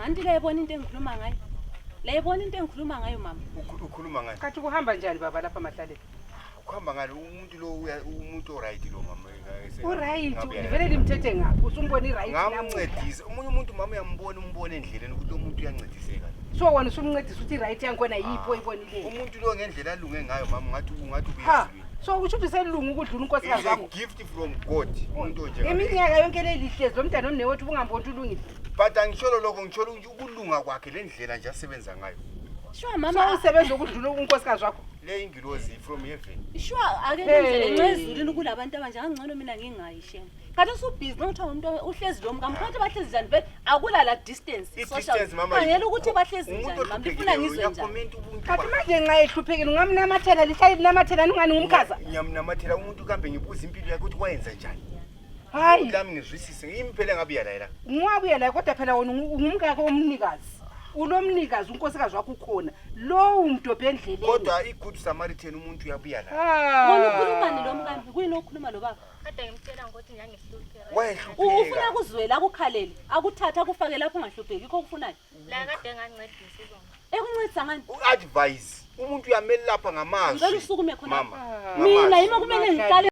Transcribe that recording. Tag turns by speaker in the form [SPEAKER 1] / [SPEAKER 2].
[SPEAKER 1] Anti layibona into engikhuluma ngayo. Layibona into engikhuluma ngayo mama.
[SPEAKER 2] Ukhuluma ngani?
[SPEAKER 3] Kathi kuhamba njani baba lapha mahlaleni?
[SPEAKER 2] Kuhamba ngani umuntu lo umuntu oright lo mama.
[SPEAKER 3] Uright, livele limthethe ngaphi? Usumbona iright namuhla.
[SPEAKER 2] Ngamncedisa. Omunye umuntu mama uyambona umbona endleleni ukuthi lo muntu uyancediseka.
[SPEAKER 3] So wena usumncedisa ukuthi iright yangikhona yiphi oyibonileyo.
[SPEAKER 2] Umuntu lo ngendlela alunge ngayo mama ungathi ungathi
[SPEAKER 3] Ha,
[SPEAKER 2] ubuyezulwini.
[SPEAKER 3] so kusho ukuthi selunga ukudlula unkosikazi
[SPEAKER 2] Is a
[SPEAKER 3] wakho.
[SPEAKER 2] gift from God umuntu onjenga.
[SPEAKER 3] Iminyaka yonke lelihlezi lo mntana omnewethu ubungamboni ukuthi ulungile.
[SPEAKER 2] But angisholo lokho ngisholo ukuthi ukulunga kwakhe le ndlela nje asebenza ngayo.
[SPEAKER 1] Sure
[SPEAKER 3] So
[SPEAKER 1] mama.
[SPEAKER 3] usebenza ukudlula unkosikazi wakho.
[SPEAKER 2] Le ingilozi from heaven.
[SPEAKER 1] Sure ake
[SPEAKER 3] Hey.
[SPEAKER 1] ngindlela enxezulwini kulabantu abanje angcono mina ngingayi shame. Khathi usubhizi nokuthiwa umuntu uhlezi lo mkami khathi bahlezi njani vele akula la distance
[SPEAKER 2] I-distance mama.
[SPEAKER 1] Khangela ukuthi bahlezi
[SPEAKER 2] Umuntu
[SPEAKER 1] njani mama ngifuna
[SPEAKER 2] ohluphekile
[SPEAKER 1] ngizwe njani.
[SPEAKER 2] uyakhomenta ubuntu.
[SPEAKER 3] Kathi
[SPEAKER 2] bakhe.
[SPEAKER 3] manje nxa ehluphekile ungamnamathela lihlale linamathela ungani ngumkhaza.
[SPEAKER 2] Ngiyamnamathela umuntu kambe ngibuza impilo yakhe ukuthi wayenza njani.
[SPEAKER 3] Hayi,
[SPEAKER 2] Lami ngizwisise yimi phela ngabuya la la.
[SPEAKER 3] ungabuya la kodwa phela wena ungumkakhe omnikazi. Ulomnikazi unkosikazi wakho ukhona. Lowo umdobhe endleleni.
[SPEAKER 2] Kodwa i-good Samaritan umuntu uyabuya la.
[SPEAKER 3] Ah.
[SPEAKER 1] Wona ukhulumani lo mkami? Kuyini okukhuluma lo baba?
[SPEAKER 4] Kade ngimtshela ngokuthi ngangihlupheka.
[SPEAKER 2] Wayehlupheka.
[SPEAKER 1] Ufuna kuzwela akukhalele, akuthathe akufake lapho ungahlupheki yikho okufunayo.
[SPEAKER 4] La kade ngancedisa ubaba.
[SPEAKER 1] Ekuncedisa ngani?
[SPEAKER 2] U-advise umuntu uyamelapha ngamazwi.
[SPEAKER 1] Ngicela usukume khona.
[SPEAKER 2] Mama.
[SPEAKER 1] Mina
[SPEAKER 2] ngamazwi.
[SPEAKER 1] yimi okumele ngiqale.